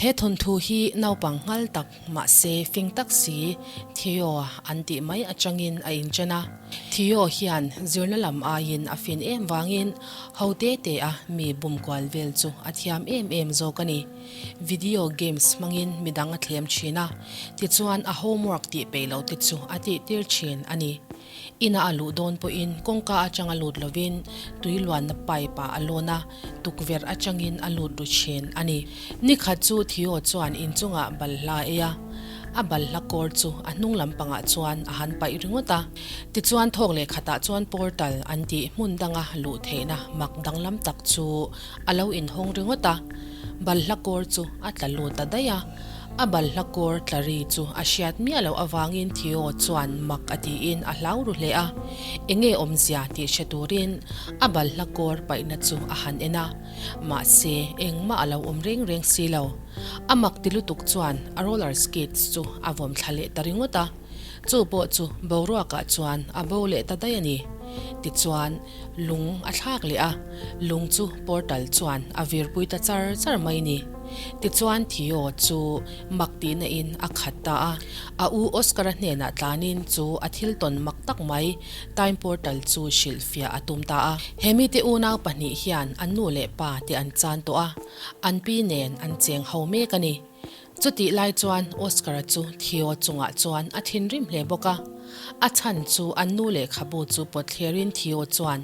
He thawnthu hi naupang nghal tak mahse fing tak si Theo an tih mai atangin a inchen a. Theo hian zirna lam aiin a fin em vangin ho te te a mi bum kual vel chu a thiam em em zawk a ni. Video games hmangin midang a thlem thin a, tichuan a homework tih peih loh te chu a tih tir thin a ni. Ina a luh dawn pawhin kawngka atanga lut lovin tui luanna pipe ah a lawn a, tukverh atangin a lut ru thin a ni. Nikhat chu Theo chuan inchungah balhla a ei a, a balhla kawr chu a hnung lampangah chuan a han paih ringawt a. Tichuan thawk leh khatah chuan portal an tih hmun danga luh theihna mak danglam tak chu a lo inhawng ringawt a, balhla kawr chu a tla lut ta daih a. A balhla kawr tla ri chu a hriat miah loh avangin Theo chuan mak a tiin a hlau ru hle a, enge awmzia tih hre turin a balhla kawr paihna chu a han en a, mahse engmah a lo awm reng reng si lo. A mak ti lutuk chuan a roller skates chu a vawm thla leh ta ringawt a, chu pawh chu boruakah chuan a bo leh ta daih a ni. Tichuan lung a thlak leh a, lung chu portal chuan a virpui ta char char mai ni. Tichuan Theo chu mak tihna in a khat ta a, a u Oscar-a hnenah tlanin chu a thil tawn mak tak mai time portal chu hrilhfiah a tum ta a. He mite unau pahnih hian an nu leh pa te an chan tawh a, an pi nen an cheng ho mek a ni. Chutih lai chuan Oscar-a chu Theo chungah chuan a thinrim hle bawk a. A chhan chu an nu lehkhabu chu pawt thlerin Theo chuan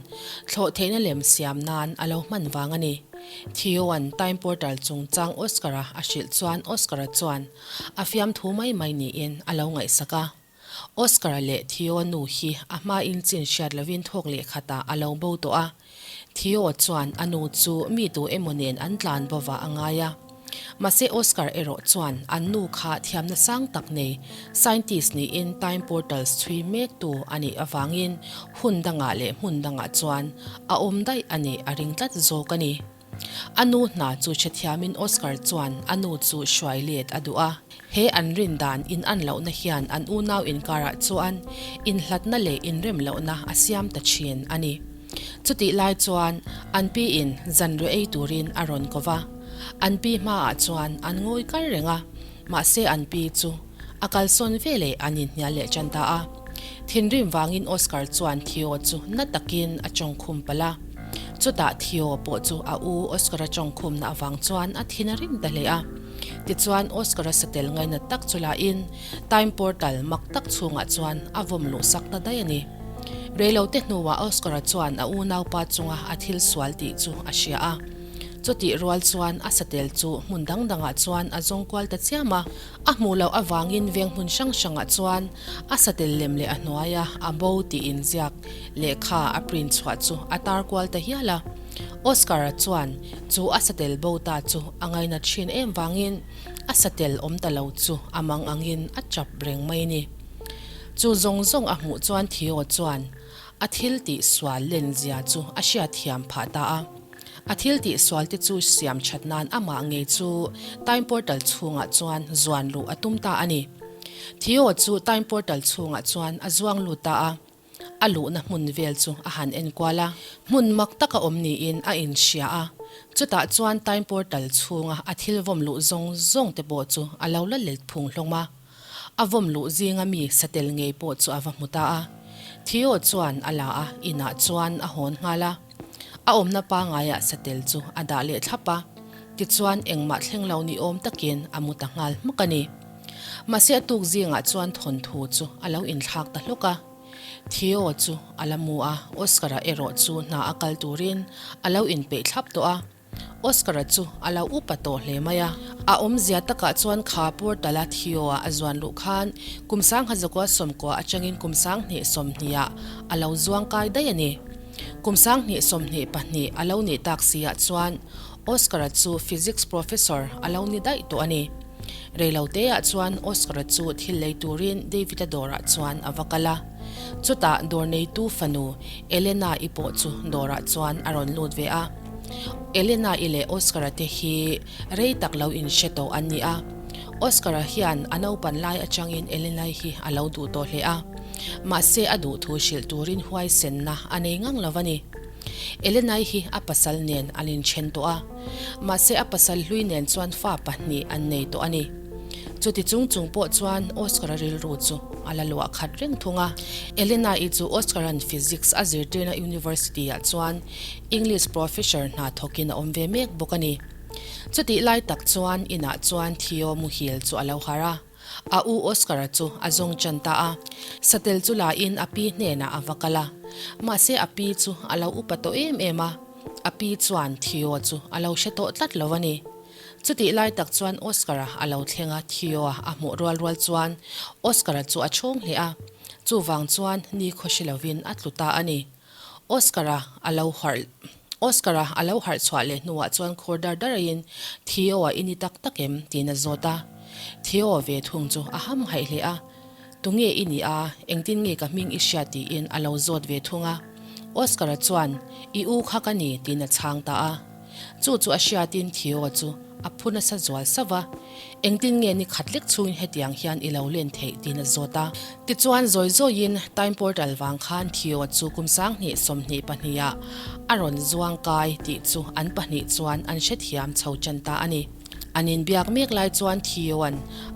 thlawh theihna lem siam nan a lo hman vang a ni. Theo-a'n Time Portal chungchang Oscar-a a hrilh chuan Oscar-a chuan a fiamthu mai mai niin a lo ngaihsak a. Oscar-a leh Theo nu hi a hmain chin hriat lovin thawk leh khatah a lo bo tawh a. Theo chuan a nu chu mi tu emaw nen an tlan bo vah a ngai a. Mahse Oscar erawh chuan an nu kha thiamna sang tak nei scientist niin time portals chhui mek tu a nih avangin hun dangah leh hmun dangah chuan a awm daih a nih a ring tlat zawk a ni. A nu hna chu hrethiamin Oscar chuan a nu chu hruai let a duh a. He an rin dan in an lohna hian an unau inkarah chuan inhlatna leh inrem lohna a siam ta thin a ni. Chutih lai chuan an pi in zanriah ei turin a rawn ko va. An pi hmaah chuan an ngawi kar reng a, mahse an pi chu a kalsawn veleh an inhnial leh tan ta a. Thinrim vangin Oscar chuan Theo chu na takin a tawngkhum palh a. Chutah Theo pawh chu a u Oscar-a tawngkhumna avang chuan a thin a rim ta hle a. Tichuan Oscar-a satel ngainat tak chu lahin Time Portal mak tak chhungah chuan a vawm luh sak ta daih a ni. Reilote hnuah Oscar-a chuan a unaupa chunga a thil sual tih chu a hria a. Chutih rual chuan a satel chu hmun dang dangah chuan a zawng kual ta chiam a. A hmuh loh avangin veng hmun hrang hrangah chuan a satel lem leh a hnuaia a bo tih inziak lehkha a print chhuah chu a tar kual ta hial a. Oscar-a chuan chu a satel bo ta chu a ngainat thin em vangin a satel awm ta lo chu a mang angin a chap reng mai a ni. Chu zawng zawng a hmuh chuan Theo chuan a thil tih sual len zia chu a hriatthiam phah ta a. A thil tih sual te chu siam that nan amah ngei chu Time Portal chhungah chuan zuan luh a tum ta a ni. Theo chu Time Portal chhungah chuan a zuang lut ta a, a luhna hmun vel chu a han en kual a. Hmun mak taka awm niin a inhria a, chutah chuan Time Portal chhunga a thil vawm luh zawng zawng te pawh chu a lo la let phung hlawm a. A vawm luh zinga mi satel ngei pawh chu a va hmu ta a. Theo chuan a la a, inah chuan a hawn nghal a. A awmna pangaiah satel chu a dah leh thlap a, tichuan engmah thleng lo ni awm takin a mu ta nghal hmak a ni. Mahse a tuk zingah chuan thawnthu chu a lo inthlak ta hlawk a. Theo chu a la mu a, Oscar-a erawh chu hna a kal turin a lo inpeih thlap tawh a. Oscar-a chu a lo upa tawh hle mai a. A awmzia takah chuan kha portal-a Theo-a a zuan luh khan kum sangha zakua sawmkua atangin kum sanghnih sawmhnih-ah a lo zuang kai daih a ni. Kum sanghnih 22 a lo nih tak si ah chuan Oscar-a chu Physics Professor a lo ni daih tawh a ni. Reiloteah chuan Oscar-a chu thil lei turin David-a dawrah chuan a va kal a. Chutah dawr neitu fanu Elena-i pawh chu dawrah chuan a rawn lut ve a. Elena-i leh Oscar-a te hi rei tak lo inhre tawh an ni a. Oscar-a hian a naupan lai atangin Elena-i hi a lo duh tawh hle a. Mahse a duh thu hrilh turin huaisenna a nei ngang lo a ni. Elena-i hi a pasal nen an inthen tawh a, mahse a pasal hlui nen chuan fa pahnih an nei tawh a ni. Chuti chung chung pawh chuan Oscar-a rilru chu a la luah khat reng thung a. Elena-i chu Oscar-a'n Physics a zirtirna University-ah chuan English Professor hna thawkin a awm ve mek bawk a ni. Chutih lai tak chuan inah chuan Theo muhil chu a lo harh a. A u Oscar-a chu a zawng chan ta a. Satel chu la in a pi hnenah a va kal a. Mahse a pi chu a lo upa tawh em em a. A pi chuan Theo chu a lo hre tawh tlat lo a ni. Chutih lai tak chuan Oscar-a a lo thleng a, Theo-a a hmuh rual rual chuan Oscar-a chu a chhawng hle a. Chuvang chuan ni khaw hre lovin a tlu ta a ni. Oscar-a a lo harh Oscar-a a lo harh chhuah leh hnuah chuan khur dar daraiin Theo-a i ni tak tak em? tiin a zawt a. Theo ve thung chu a ham haih hle a, Tunge i nih a, engtin nge ka hming i hria tiin a lo zawt ve thung a. Oscar-a chuan, I u kha ka ni tiin a chhang ta a. Chu chu a hriatin Theo chu a phu nasa zual sauh va, Engtin nge ni khat lek chhungin hetiang hian i lo len theih tiin a zawt a. Tichuan zawi zawiin Time Portal vang khan Theo chu kum 20 22 ah a rawn zuang kai tih chu an pahnih chuan an hrethiam chho tan ta a ni. An inbiak mek lai chuan Theo-a'n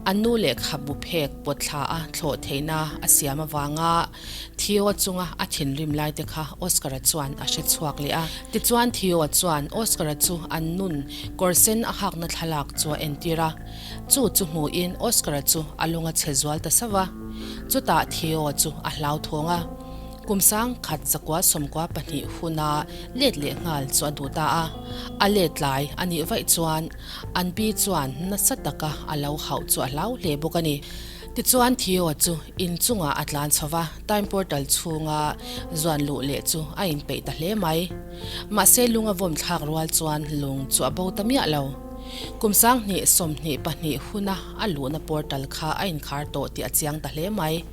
a nu lehkhabu phek pawt thla a thlawh theihna a siam avanga Theo chunga a thinrim lai te kha Oscar-a chuan a hre chhuak leh a. Tichuan Theo chuan Oscar-a chu an nun kawr sen a hakna thlalak chu a entir a. Chu chu hmuhin Oscar-a chu a lung a chhe zual ta sauh a. Chutah Theo chu a hlauthawng a. Kum 1000 zakua 92 huna let leh nghal chu a duh ta a. A let tlai a nih vaih chuan an pi chuan nasa taka a lo hauh chu a hlau hle bawk a ni. Tichuan Theo chu in chungah a tlan chho va, Time Portal chhunga zuan luh leh chu a inpeih ta hle mai. Mahse lung a vawm thlak rual chuan lung chu a bo ta miah lo. Kum 20 22 huna a luhna portal kha a inkhar tawh tih a chiang ta hle mai.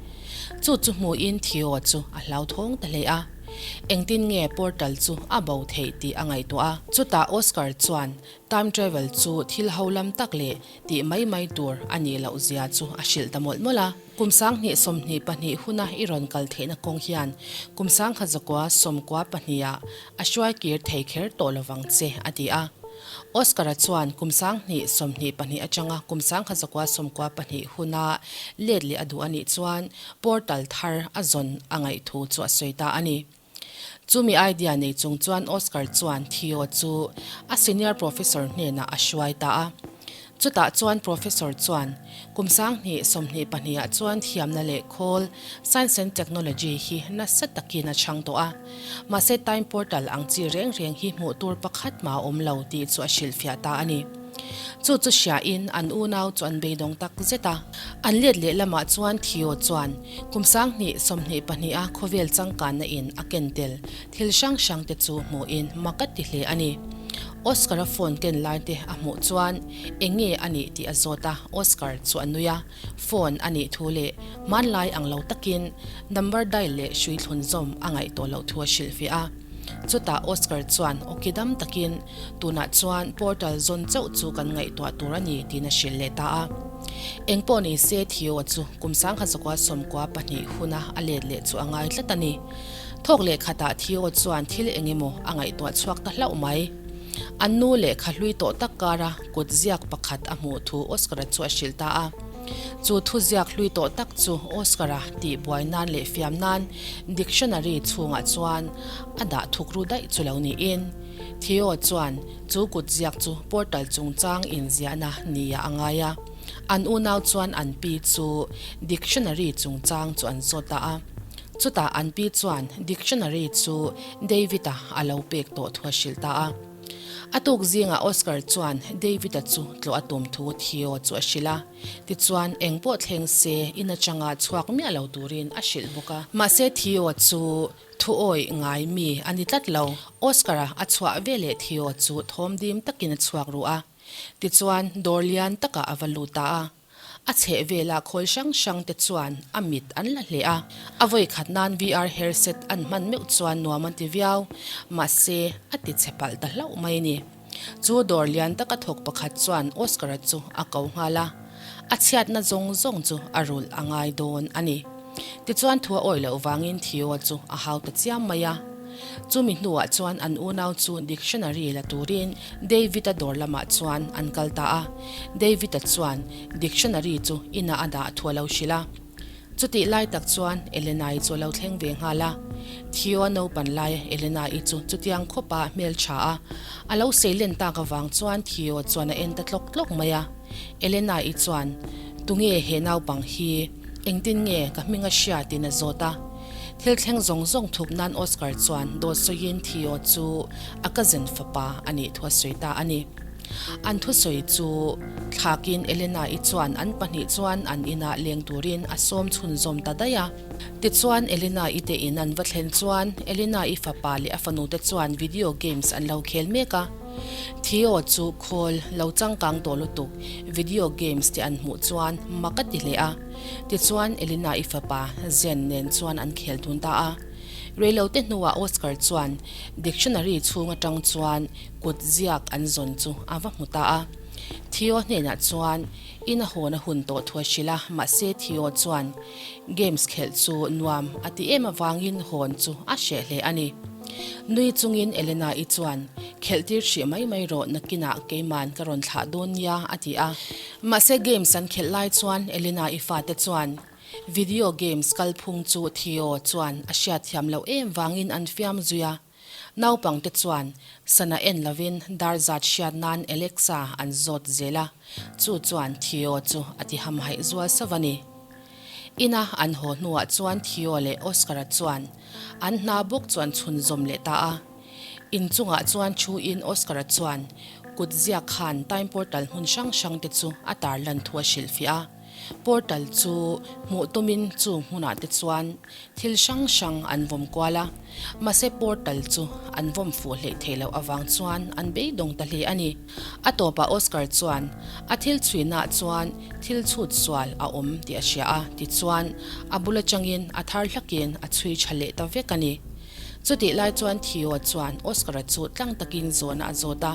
Chu chu hmuhin Theo chu a hlauthawng ta hle a. Engtin nge portal chu a bo theih tih a ngaihtuah a. Chutah Oscar chuan Time travel chu thil ho lam tak leh tih mai mai tur a nih loh zia chu a hrilh ta mawlh mawlh a. Kum 20 22 huna i rawn kal theihna kawng hian kum 1000 zakua sawmkua pahniha a hruai kir thei kher tawh lovang che, a ti a. Oscar-a chuan kum 20 22 atanga kum 1000 zakua sawmkua pahnih huna let leh a duh a nih chuan portal thar a zawn a ngaih thu chu a sawi ta a ni. Chumi idea nei chung chuan Oscar chuan Theo chu a senior professor hnenah a hruai ta a. Chutah chuan professor chuan kum 20 22 ah chuan thiamna leh khawl, science and technology, hi nasa takin a chhang tawh a. Mahse time portal ang chi reng reng hi hmuh tur pakhat mah a awm lo tih chu a hrilhfiah ta a ni. Chu chu hriain an unau chu an beidawng tak zet a. An let leh lamah chuan Theo chuan Kum 20 22 a khawvel changkanna in a ken tel thil hrang hrang te chu hmuhin mak a ti hle a ni. Oscar-a phone ken lai te a hmuh chuan eng nge a nih tih a zawt a, Oscar chu a nui a, phone a nih thu leh hmanlai ang lo takin number dial leh hrui thlun zawm a ngaih tawh loh thu a hrilhfiah a. Chutah Oscar chuan awki dam takin Tunah chuan portal zawn chauh chu kan ngaihtuah tur a ni tiin a hrilh leh ta a. Engpawh ni se Theo chu kum 1000 sawmkua pahnih huna a let leh chu a ngai tlat a ni. Thawk leh khatah Theo chuan thil eng emaw a ngaihtuah chhuak ta hlauh mai. An nu lehkha hlui tawh tak kara kut ziak pakhat a hmuh thu Oscar-a chu a hrilh ta a. Chu thu ziak hlui tawh tak chu Oscar-a tih buai nan leh fiam nan dictionary chhungah chuan a dah thuk ru daih chu lo niin. Theo chuan chu kut ziak chu portal chungchang inziahna nia a ngai a. An unau chuan an pi chu dictionary chungchang chu an zawt ta a. Chutah an pi chuan dictionary chu David-a a lo pek tawh thu a hrilh ta a. A tuk zingah Oscar chuan David-a chu tlawh a tum thu Theo chu a hrilh a. Tichuan eng pawh thleng se in atanga chhuak miah lo turin a hrilh bawk a. Mahse Theo chu Thu awih ngai mi a ni tlat lo. Oscar-a a chhuah ve leh Theo chu thawm dim takin a chhuak ruh a. Tichuan, dawr lian takah a va lut ta a. A chheh vela khawl hrang hrang te chuan a mit an la hle a. A vawi khat nan VR hair set an hman meuh chuan nuam an ti viau. Mahse, a ti chhe palh ta hlauh mai a ni. Chu dawr lian taka thawk pakhat chuan Oscar-a chu a ko nghal a, a chhiatna zawng zawng chu a rulh a ngai dawn a ni. Tichuan thu a awih loh vangin Theo chu a hau ta chiam mai a. Chumi hnuah chuan an unau chu dictionary la turin David-a dawr lamah chuan an kal ta a. David-a chuan dictionary chu inah a dah thu a lo hrilh a. Chutih lai tak chuan Elena-i chu a lo thleng ve nghal a. Theo naupan lai Elena-i chu chutiang khawpa hmel tha a, a lo sei len tak avang chuan Theo chuan a en ta tlawk tlawk mai a. Elena-i chuan, Tunge he naupang hi? Engtin nge ka hming a hria? tiin a zawt a. Thil thleng zawng zawng thup nan Oscar chuan dawt sawiin Theo chu a cousin fapa a nih thu a sawi ta a ni. An thusawi chu thlakin Elena-i chuan an pahnih chuan an inah leng turin a sawm chhunzawm ta daih a. Tichuan Elena-i te in an va thlen chuan Elena-i fapa leh a fanute chuan video games an lo khel mek a. Theo chu khawl lo changkang tawh lutuk video games te an hmuh chuan mak a ti hle a. Tichuan Elena-i fapa Zen nen chuan an khel dun ta a. Reilote hnuah Oscar chuan dictionary chhung atang chuan Kut ziak an zawn chu a va hmu ta a. Theo hnenah chuan in a hawn a hun tawh thu a hrilh a, mahse Theo chuan games khelh chu nuam a ti em avangin hawn chu a hreh hle a ni. Nui chungin Elena-i chuan, Khelh tir hrih mai mai rawh nakinah keiman ka rawn thlah dawn nia a ti a. Mahse games an khelh lai chuan Elena-i fate chuan video games kalphung chu Theo chuan a hriatthiam loh em vangin an fiam zui a. Naupangte chuan sana en lovin dar zat hriat nan Alexa an zawt zel a, chu chuan Theo chu a ti hamhaih zual sauh a ni. Ina an haw hnuah chuan Theo leh Oscar-a chuan an hna bawk chu an chhunzawm leh ta a. Inchungah chuan thuin Oscar-a chuan kut ziak khan time portal hmun hrang hrangte chu a tarlan thu a hrilhfiah a. Portal chu hmuh tumin chung hmunah te chuan thil hrang hrang an vawm kual a, mahse portal chu an vawm fuh hleih theih loh avang chuan an beidawng ta hle a ni. A tawpah Oscar chuan a thil chhuinaah chuan thil chhut sual a awm tih a hria a, tichuan a bul atangin a thar hlakin a chhui tha leh ta vek a ni. Chutih lai chuan Theo chuan Oscar-a chu tlang takin zawhna a zawt a,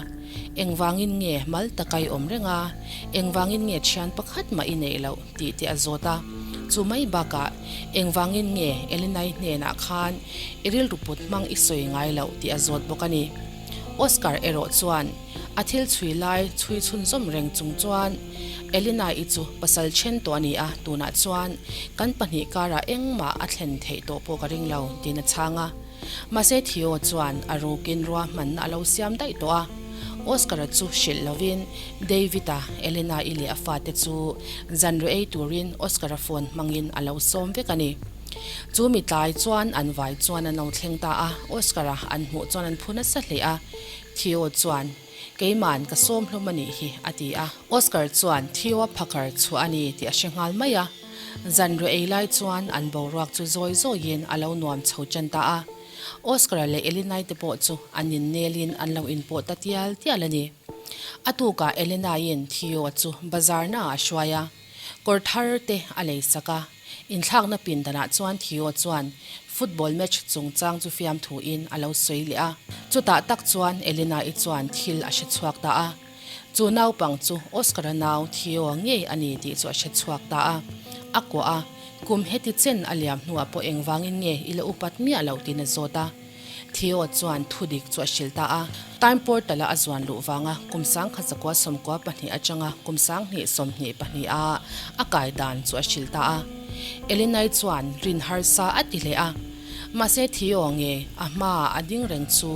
Engvangin nge mal taka i awm reng a? Engvangin nge thian pakhat mah i neih loh? tih te a zawt a. Chu mai bakah, Engvangin nge Elenai hnenah khan i rilru put hmang i sawi ngai loh? tih a zawt bawk a ni. Oscar erawh chuan a thil chhui lai chhui chhunzawm reng chung chuan Elena-i chu pasal then tawh a ni a, tunah chuan kan pahnih karah engmah a thlen theih tawh pawh ka ring lo, tiin a chhang a. Mahse Theo chuan a rukin ruahmanna a lo siam daih tawh a. Oscar-a chu hrilh lovin David-a, Elena-i leh a fate chu zanriah ei turin Oscar-a phone hmangin a lo sawm vek a ni. Chu mi tlai chuan an vai chuan an lo thleng ta a, Oscar-a an hmuh chuan an phu nasa hle a. Theo chuan, Keiman ka sawm hlawm a nih hi, a ti a. Oscar chuan Theo-a phakar chhuah a ni tih a hre nghal mai a. Zanriah ei lai chuan an boruak chu zawi zawiin a lo nuam chho tan ta a. Oscar-a leh Elena-i te pawh chu an innelin an lo inpawh ta tial tial a ni. A tukah Elena-i'n Theo-a chu bazar naah a hruai a. Kawr thar te a lei sak a, inthlakna pindanah chuan Theo chuan football match chungchang chu fiamthuin a lo sawi leh a. Chutah tak chuan Elena-i chuan thil a hre chhuak ta a. Chu naupang chu Oscar-a nau Theo ngei a ni tih chu a hre chhuak ta a. A kuah a, kum heti chen a liam hnuah pawh engvangin nge i la upat miah loh tiin a zawt a. Theo chuan thudik chu a hrilh ta a. Time Portal-a a zuan luh vanga kum 1992 atanga kum 2022 a a kai dan chu a hrilh ta a. Elinai chuan rin harsa a ti hle a. Mahse Theo nge a hmaah a ding reng chu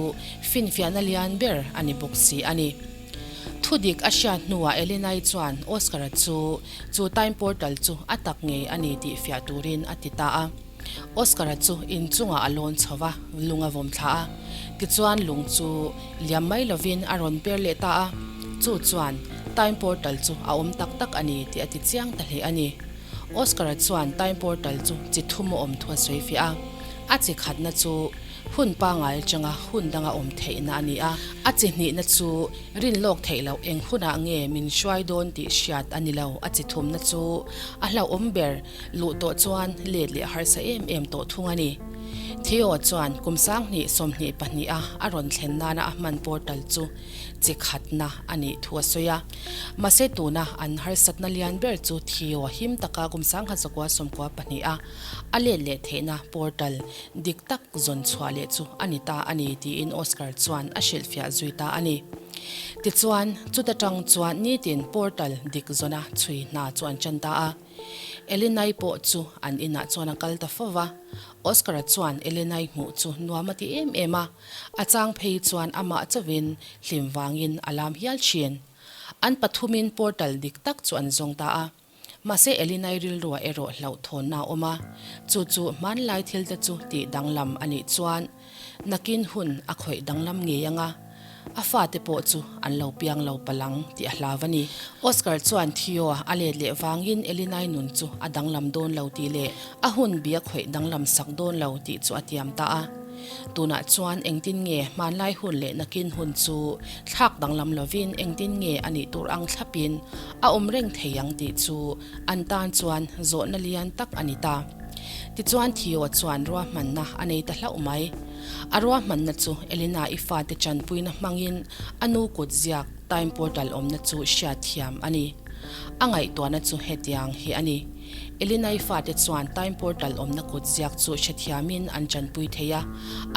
finfiahna lian ber a ni bawk si a ni. Thudik a hriat hnuah Elinai chuan Oscar-a chu chu Time Portal chu a tak ngei a ni tih fiah turin a ti ta a. Oscar-a chu inchungah a lawn chho va, lung a vawm thla a. Tichuan lung chu liam mai lovin a rawn per leh ta a. Chu chuan Time Portal chu a awm tak tak a ni tih a ti chiang ta hle a ni. Oscar-a chuan Time Portal chu chi thum a awm thu a sawi fiah a. A chi khatna chu hun pangngai atanga hun danga awm theihna a ni a. A chi hnihna chu rin lawk theih loh eng hunah nge min hruai dawn tih hriat a ni lo. A chi thumna chu a hlauhawm ber Luh tawh chuan let leh harsa em em tawh thung a ni. Theo chuan kum 2022 a a rawn thlen nana a hman portal chu. chi khatna a nih thu a sawi a. Mahse tuna an harsatna lian ber chu Theo him taka kum 1992 a a let leh theihna portal dik tak zawn chhuah leh chu a ni ta a ni tiin Oscar chuan a hrilhfiah zui ta a ni. Tichuan, chuta tang chuan nitin portal dik zawna chhui hna chu an tan ta a. Elenai pawh chu an inah chuan a kal ta fo va. Oscar-a chuan Elenai hmuh chu nuam a ti em em a, a chang phei chuan amah chauhin hlim vangin a lam hial thin. An pathumin portal dik tak chu an zawng ta a. Mahse Elinai rilruah erawh hlauhthawnna a awm a, chu chu hmanlai thilte chu tih danglam a nih chuan nakin hun a khawih danglam ngei ang a, a fate pawh chu an lo piang lo palh ang tih a hlau a ni. Oscar chuan Theo a let leh vangin Elinai nun chu a danglam dawn lo tih leh a hun bi a khawih danglam sak dawn lo tih chu a tiam ta a. Tunah chuan engtin nge hmanlai hun leh nakin hun chu thlak danglam lovin engtin nge a nih tur ang thlapin a awm reng thei ang tih chu an tan chuan zawhna lian tak a ni ta. Tichuan Theo chuan ruahmanna a nei ta hlauh mai. A ruahmanna chu Elena-i fate tanpuina hmangin a nu kut ziak time portal awmna chu hriatthiam a ni. A ngaihtuahna chu hetiang hi a ni. Elinai fate chuan time portal awmna kut ziak chu hrethiamin an tanpui thei a,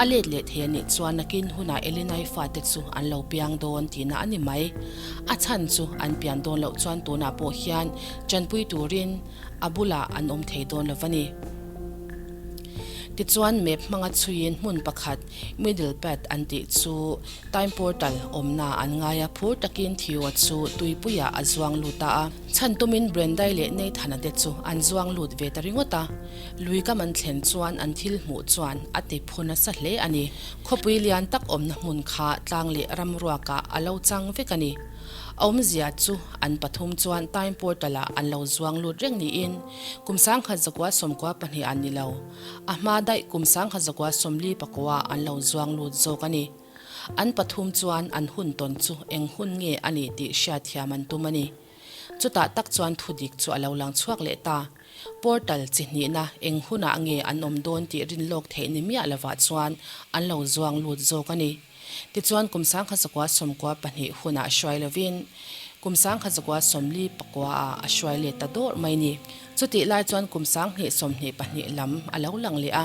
a let leh thei a nih chuan nakin hunah Elinai fate chu an lo piang dawn tihna a ni mai. A chhan chu an pian dawn loh chuan tunah pawh hian tanpui turin a bulah an awm thei dawn lo va ni. Tichuan map hmanga chhuiin hmun pakhat middle path an tih chu Time portal awmna an ngai a, phur takin Theo chu tuipuiah a zuang lut ta a. Chhan tumin Brendai leh Nathan-a te chu an zuang lut ve ta ringawt a. Lui kam an thlen chuan an thil hmuh chuan a ti phu nasa hle a ni. Khawpui lian tak awmna hmun kha tlang leh ramruakah a lo chang vek a ni. A awmzia chu an pathum chuan time portal-ah an lo zuang lut reng niin kum 1992 ah ni lo, a hma daih kum 1944 ah an lo zuang lut zawk a ni. An pathum chuan an hun tawn chu eng hun nge a nih tih hriatthiam an tum a ni. Chutah tak chuan thudik chu a lo lang chhuak leh ta. Portal chi hnihna eng hunah nge an awm dawn tih rin lawk theih ni miah lovah chuan an lo zuang lut zawk a ni. Tichuan kum 1992 hunah hruai lovin kum 1944 ah a hruai let ta dawrh mai ni. Chutih lai chuan kum 2022 lam a lo lang leh a.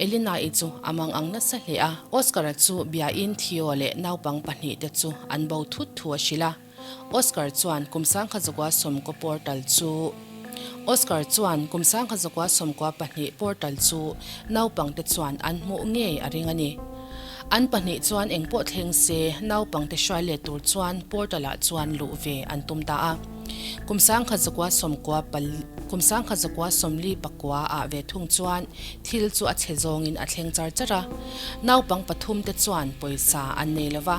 Elina-i chu a mang ang nasa hle a, Oscar-a chu biain Theo leh naupang pahnihte chu an bo thut thu a hrilh a. Oscar chuan kum 1990 portal chu Oscar chuan kum 1992 portal chu naupangte chuan an hmuh ngei a ring a ni. An pahnih chuan engpawh thleng se naupangte hruai let tur chuan portal-ah chuan luh ve an tum ta a. Kum 1990 Kum 1949 ah ve thung chuan thil chu a chhe zawngin a thleng char char a. Naupang pathum te chuan pawisa an nei lo va,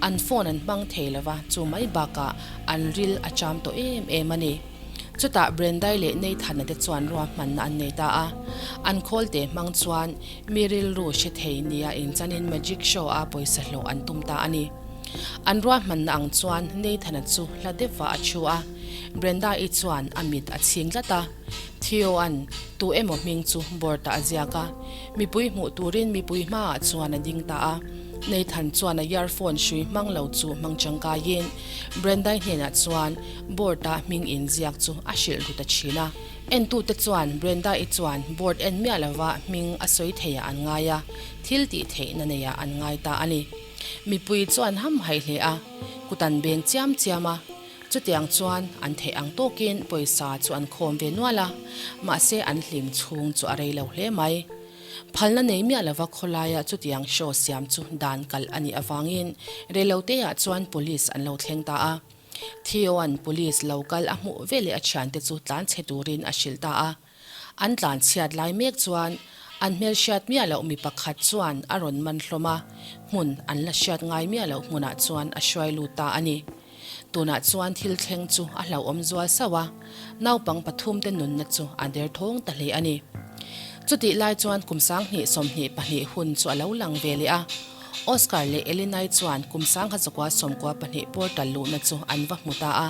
an phone an hmang thei lo va, chu mai bakah an ril a cham tawh em em a ni. Chutah Brendai leh Nathan-a te chuan ruahmanna an nei ta a. An khawlte hmang chuan mi rilru hre thei nia inchanin magic show a pawisa hlawh an tum ta a ni. An ruahmanna ang chuan Nathan-a chu hla deuhvah a thu a, Brenda-i chuan a mit a chhing tlat a. Theo-a'n tu emaw hming chu board-ah a ziak a, mipui hmuh turin mipui hmaah chuan a ding ta a. Nathan chuan a earphone hrui hmang lo chu hmang tangkaiin Brenda-i hnenah chuan board-a hming inziak chu a hrilh ru ta thin a. Entute chuan Brenda-i chuan board en miah lova hming a sawi theiah an ngai a, thil tih theihna neiah an ngai ta a ni. Mipui chuan ham haih hle a, kut an beng chiam chiam a. Chutiang chuan an theih ang tawkin pawisa chu an khawm ve nual a, mahse an hlim chhung chu a rei lo hle mai. Phalna nei miah lova khawlaia chutiang show siam chu dan kalh a nih avangin reiloteah chuan police an lo thleng ta a. Theo-a'n police lo kal a hmuh veleh a thiante chu tlan chhe turin a hrilh ta a. An tlan chhiat lai mek chuan an hmelhriat miah loh mi pakhat chuan a rawn man hlawm a, hmun an la hriat ngai miah loh hmunah chuan a hruai lut ta a ni. Tunah chuan thil thleng chu a hlauhawm zual sauh a, naupang pathumte nunna chu a derthawng ta hle a ni. Chutih lai chuan kum 2022 hun chu a lo lang ve leh a. Oscar leh Elinai chuan kum 1914 portal luhna chu an va hmu ta a.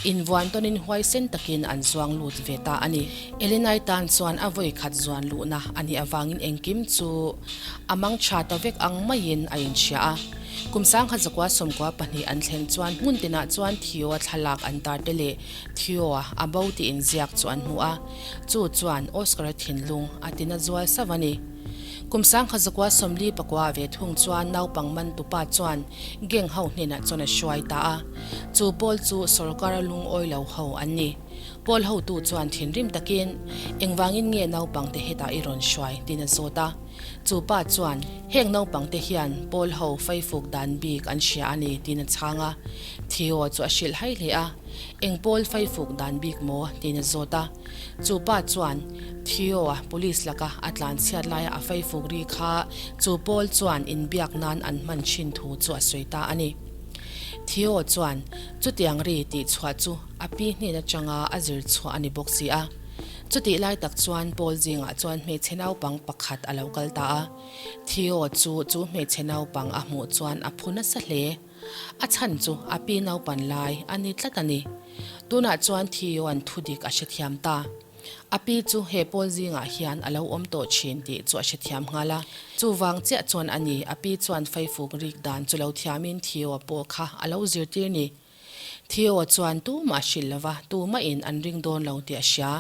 Invuan tawnin huaisen takin an zuang lut ve ta a ni. Elinai tan chuan a vawi khat zuan luhna a nih avangin engkim chu a mang tha ta vek ang maiin a inhria a. Kum 1992 an thlen chuan hmun tinah chuan Theo-a thlalak an tar te leh Theo-a a bo tih inziak chu an hmu a. Chu chuan Oscar-a thinlung a tina zual sauh a ni. Kum 1949 ve thung chuan naupang mantupa chuan gang ho hnenah chuan a hruai ta a. Chu pawl chu sorkara lungawi lo ho an ni. Pawl hotu chuan thinrim takin, Engvangin nge naupangte hetah i rawn hruai? tiin a zawt a. Chu pa chuan, Heng naupangte hian pawl ho faifuk dan bik an hria a ni, tiin a chhang a. Theo chu a hrilh hai hle a. Eng pawl faifuk dan bik maw? tiin a zawt a. Chu pa chuan, Theo-a police laka a tlan chhiat laia a faifuk ri kha chu pawl chuan inbiak nan an hman thin thu chu a sawi ta a ni. Theo chuan chutiang ri tih chhuah chu a pi hnen atanga a zir chhuah a ni bawk si a. Chutih lai tak chuan pawl zingah chuan hmeichhe naupang pakhat a lo kal ta a. Theo chu chu hmeichhe naupang a hmuh chuan a phu nasa hle. A chhan chu a pi naupan lai a ni tlat a ni. Tunah chuan Theo-a'n thudik a hrethiam ta. A pi chu he pawl zingah hian a lo awm tawh thin tih chu a hrethiam nghal a. Chuvang chiah chuan a ni, a pi chuan faifuk rik dan chu lo thiamin Theo-a pawh kha a lo zirtir ni. Theo-a chuan tumah hrilh lova tumahin an ring dawn lo tih a hria.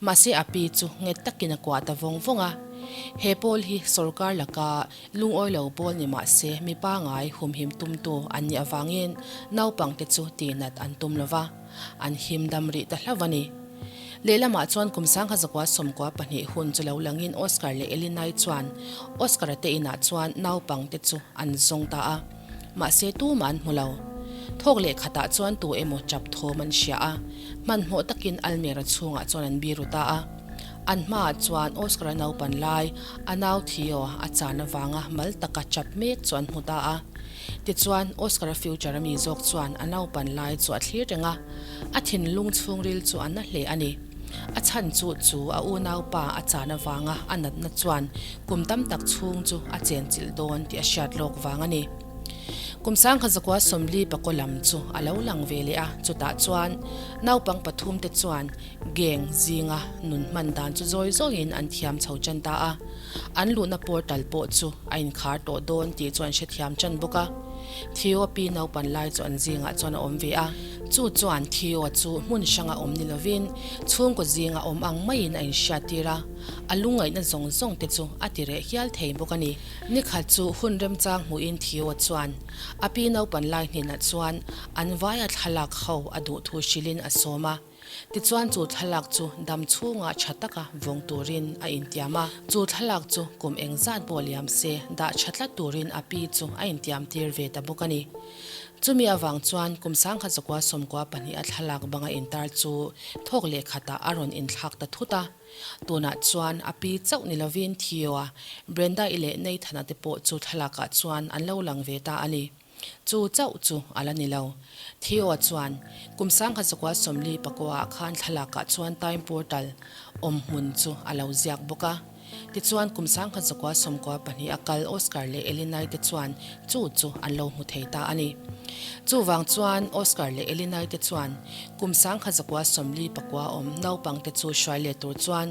Mahse a pi chu nghet takin a kuah ta vawng vawng a. He pawl hi sorkar laka lungawi lo pawl ni mah se mi pangai humhim tumtu an nih avangin naupangte chu tihnat an tum lo va, an him dam rih ta hlauh a ni. Lehlamah chuan kum 1992 hun chu lo langin Oscar leh Elinai chuan Oscar-a te inah chuan naupangte chu an zawng ta a. Mahse tumah an hmu lo. Thawk leh khatah chuan tu emaw chap thawm an hria a, hmanhmawh takin almera chhungah chuan an biru ta a. An hmaah chuan Oscar-a naupan lai, a nau Theo a chan avanga mal taka chap mek chu an hmu ta a. Tichuan, Oscar-a future-a mi zawk chuan a naupan lai chu a thlir reng a, a thinlung chhungril chu a na hle a ni. A chhan chu chu a unaupa a chan avanga a natna chuan kum tam tak chhung chu a chenchilh dawn tih a hriat lawk vang a ni. Kum 1940 pakaw lam chu a lo lang ve leh a, chutah chuan naupang pathum te chuan gang zinga nun hman dan chu zawi zawiin an thiam chho tan ta a, an luhna portal pawh chu a inkhar tawh dawn tih chu an hrethiam tan bawk a. Theo pi naupan lai chu an zingah chuan a awm ve a, chu chuan Theo chu hmun hranga awm ni lovin chhungkaw zinga awm ang maiin a inhriattir a, a lungngaihna zawng zawng te chu a ti reh hial thei bawk a ni. Ni khat chu hun remchang hmuhin Theo chuan a pi naupan lai hnenah chuan an vaia thlalak ho a duh thu hrilhin a sawm a. Tichuan chu thlalak chu dam chhunga tha taka vawng turin a intiam a, chu thlalak chu kum engzat pawh liam se dah tha tlat turin a pi chu a intiam tir ve ta bawk a ni. Chumi avang chuan kum 1992 a thlalak banga intar chu thawk leh khatah a rawn inthlak ta thut a. Tunah chuan a pi chauh ni lovin Theo-a, Brenda-i leh Nathan-a te pawh chu thlalakah chuan an lo lang ve ta a ni. Chu chauh chu a la ni lo. Theo chuan, Kum 1949 ah khan thlalakah chuan Time Portal awm hmun chu a lo ziak bawk a. Tichuan, kum 1992 a kal Oscar leh Elinai te chuan chu chu an lo hmu thei ta a ni. Chuvang chuan, Oscar leh Elinai te chuan kum 1949 awm naupangte chu hruai let tur chuan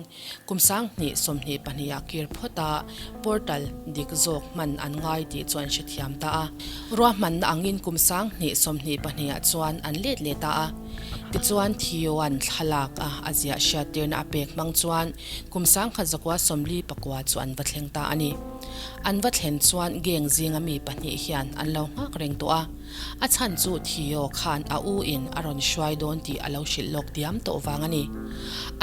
Kum 2022 ah kir phawt a, portal dik zawk hman an ngai tih chu an hrethiam ta a. Ruahmanna angin kum 2022 ah chuan an let leh ta a. Tichuan Theo-a'n thlalak a a ziah hriattirna a pek hmang chuan kum 1949 chu an va thleng ta a ni. An va thlen chuan gang zinga mi pahnih hian an lo nghak reng tawh a. A chhan chu Theo khan a u in a rawn hruai dawn tih a lo hrilh lawk diam tawh vang a ni.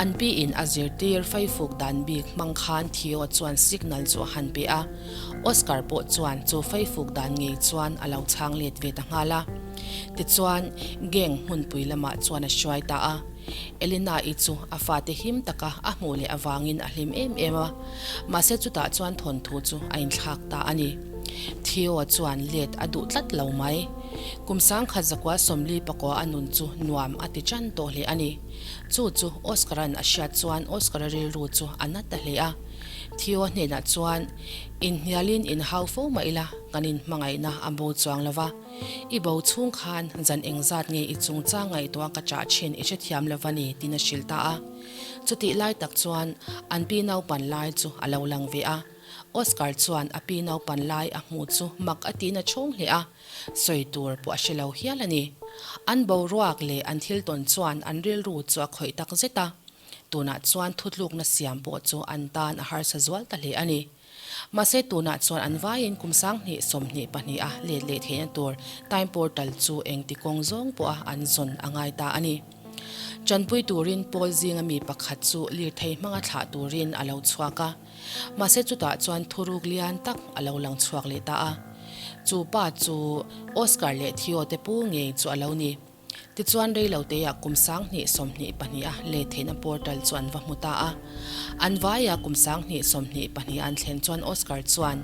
An pi in a zirtir faifuk dan bik hmang khan Theo chuan signal chu a han pe a, Oscar pawh chuan chu faifuk dan ngei chuan a lo chhang let ve ta nghal a. Tichuan, gang hmunpui lamah chuan a hruai ta a. Elena-i chu a fate him taka a hmuh leh avangin a hlim em em a, mahse chutah chuan thawnthu chu a inthlak ta a ni. Theo chuan let a duh tlat lo mai. Kum 1944 a nun chu nuam a ti tan tawh hle a ni. Chu chu Oscar-a'n a hriat chuan Oscar-a rilru chu a na ta hle a. Theo hnenah chuan, Inhnialin inhau fo mah ila, kan inhmangaihna a bo chuang lo va. I bo chhung khan zan engzat nge i chungchang ngaihtuah ka chah thin i hrethiam lo va ni, tiin a hrilh ta a. Chutih lai tak chuan an pi naupan lai chu a lo lang ve a. Oscar chuan a pi naupan lai a hmuh chu mak a tiin a chhawng hle a, sawi tur pawh a hre lo hial a ni. An boruak leh an thil tawn chuan an rilru chu a khawih tak zet a. Tunah chuan thutlukna siam pawh chu an tan a harsa zual ta hle a ni. Mahse tunah chuan an vaiin kum 20 22 a let leh theihna tur time portal chu engti kawng zawng pawha an zawn a ngai ta a ni. Tanpui turin pawl zinga mi pakhat chu lirthei hmanga thlah turin a lo chhuak a. Mahse chutah chuan thuruk lian tak a lo lang chhuak leh ta a. Chu pa chu Oscar leh Theo te pu ngei chu a lo ni. Tichuan reiloteah kum 2022 a let theihna portal chu an va hmu ta a. An vaia kum 2022 an thlen chuan Oscar chuan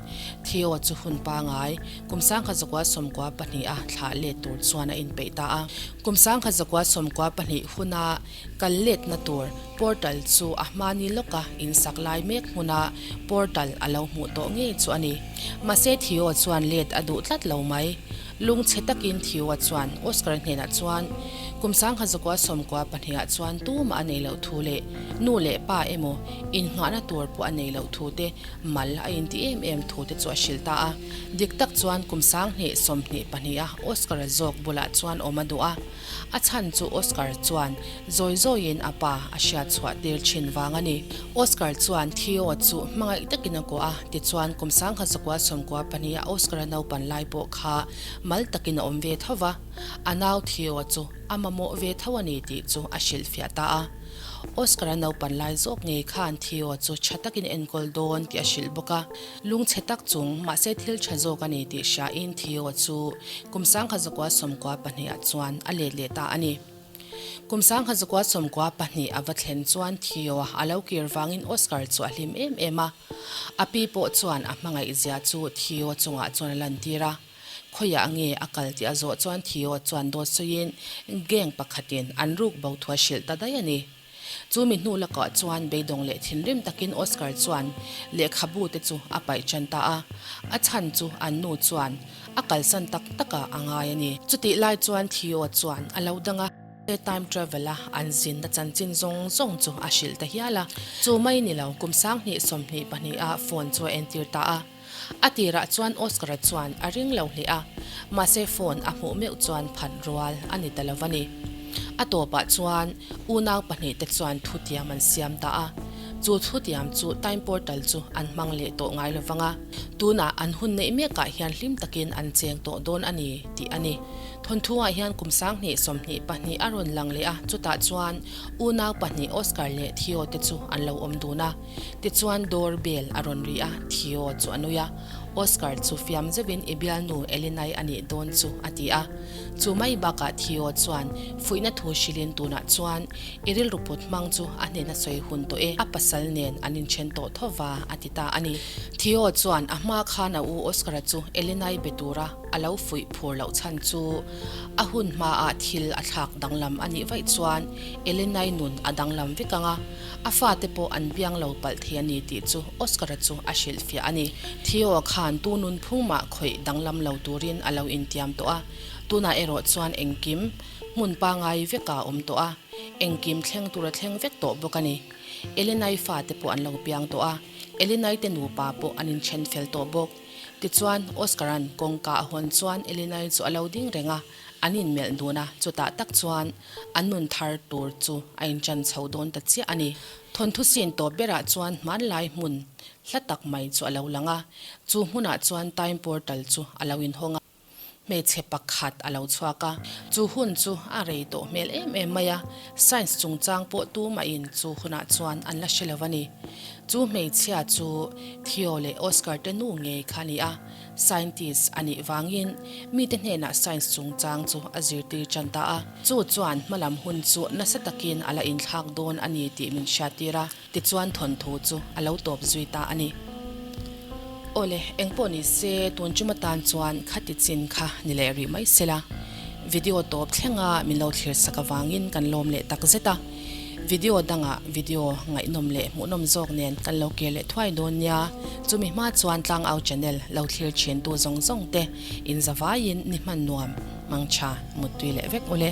Theo chu hun pangai kum 1992 a thlah let tur chuan a inpeih ta a. Kum 1992 huna kal letna tur portal chu a hmani lawka insak lai mek hmuna portal a lo hmuh tawh ngei chu a ni. Mahse Theo chuan let a duh tlat lo mai. Lungchhe takin Theo chuan Oscar hnenah chuan kum 1992 ah chuan tumah a nei loh thu leh nu leh pa emaw innghahna tur pawh a nei loh thu te mal a inti em em thu te chu a hrilh ta a. Dik tak chuan kum 2022 a Oscar-a zawk bulah chuan awm a duh a. A chhan chu Oscar chuan zawi zawiin a pa a hriat chhuah tir thin vang a ni. Oscar chuan Theo chu hmangaih takin a kuah a, tichuan kum 1992 a Oscar-a naupan lai pawh kha mal takin a awm ve tho va, a nau Theo chu a mamawh ve tho a ni tih chu a hrilhfiah ta a. Oscar-a naupan lai zawk ngei khan Theo chu tha takin a enkawl dawn tih a hrilh bawk a. Lungchhe tak chung, mahse thil tha zawk a ni tih hriain Theo chu kum 1992 ah chuan a let leh ta a ni. Kum 1992 a va thlen chuan Theo a lo kir vangin Oscar chu a hlim em em a. A pi pawh chuan a hmangaih zia chu Theo chungah chuan a lantir a. Khawiah nge a kal tih a zawh chuan Theo chuan dawt sawiin gang pakhatin an ruk bo thu a hrilh ta daih a ni. Chu mi hnu lakah chuan beidawng leh thinrim takin Oscar chuan lehkhabu te chu a paih tan ta a, a chhan chu an nu chuan a kalsan tak takah a ngai a ni. Chutih lai chuan Theo chuan a lo dang a, time travel a an zinna chanchin zawng zawng chu a hrilh ta hial a, chu mai ni lo kum 2022 ah phone chu a entir ta a. A tirah chuan Oscar-a chuan a ring lo hle a, mahse phone a hmuh meuh chuan phat rual a ni ta lo a ni. A tawpah chuan unau pahnihte chuan thutiam an siam ta a, chu thutiam chu time portal chu an hmang leh tawh ngai lo vang a, tunah an hun neih mekah hian hlim takin an cheng tawh dawn a ni tih a ni. Thawnthuah hian kum 2022 a rawn lang leh a, chutah chuan unau pahnih Oscar leh Theo te chu an lo awm dun a. Tichuan door bell a rawn ri a, Theo chu a nui a, Oscar chu fiam zeuhin i bialnu Elinai a nih dawn chu a ti a. Chu mai bakah Theo chuan fuihna thu hrilhin tunah chuan i rilru put hmang chu a hnena sawi hun tawh e, a pasal nen an inthen tawh tho va a ti ta a ni. Theo chuan a hma khan a u Oscar-a chu Elinai be tura a lo fuih phur loh chhan chu a hun hmaah thil a thlak danglam a nih vaih chuan Elinai nun a danglam vek ang a, A fate pawh an biang lo palh thei a ni tih chu Oscar-a chu a hrilhfiah a ni. Theo khan tu nunphung mah khawih danglam lo turin a lo intiam tawh a, tunah erawh chuan engkim hmun pangai vekah a awm tawh a, engkim thleng tur a thleng vek tawh bawk a ni. Elenai fate pawh an lo piang tawh a, Elenai te nupa pawh an inthen fel tawh bawk. Tichuan, Oscar-a'n kawngka a hawn chuan Elenai chu a lo ding reng a, An inmelh dun a, chutah tak chuan an nun thar tur chu a inṭan chho dawn ta chiah a ni. Thawnthu sin tawp berah chuan hmanlai hmun hla tak mai chu a lo lang a, chu hmunah chuan time portal chu a lo inhawng a, hmeichhe pakhat a lo chhuak a. Chu hun chu a rei tawh hmel em em mai a, science chungchang pawh tumahin chu hunah chuan an la hre lo a ni. Chu hmeichhia chu Theo leh Oscar te nu ngei kha a ni a. Scientist a nih vangin mite hnenah science chungchang chu a zirtir tan ta a, chu chuan hmalam hun chu nasa takin a la inthlak dawn a ni tih min hriattir a, tichuan thawnthu chu a lo tawp zui ta a ni. Awle, engpawh ni se tun tum atan chuan khati chin kha ni leh rih mai sela, video tawp thlenga min lo thlir sak avangin kan lawm leh tak zet a. Video dangah video ngaihnawm leh hmuhnawm zawk nen kan lo kir leh thuai dawn nia. Chumi hma chuan Tlangau channel lo thlir thin tu zawng zawng te in zavaiin ni hman nuam, mangtha, muttui leh vek ule.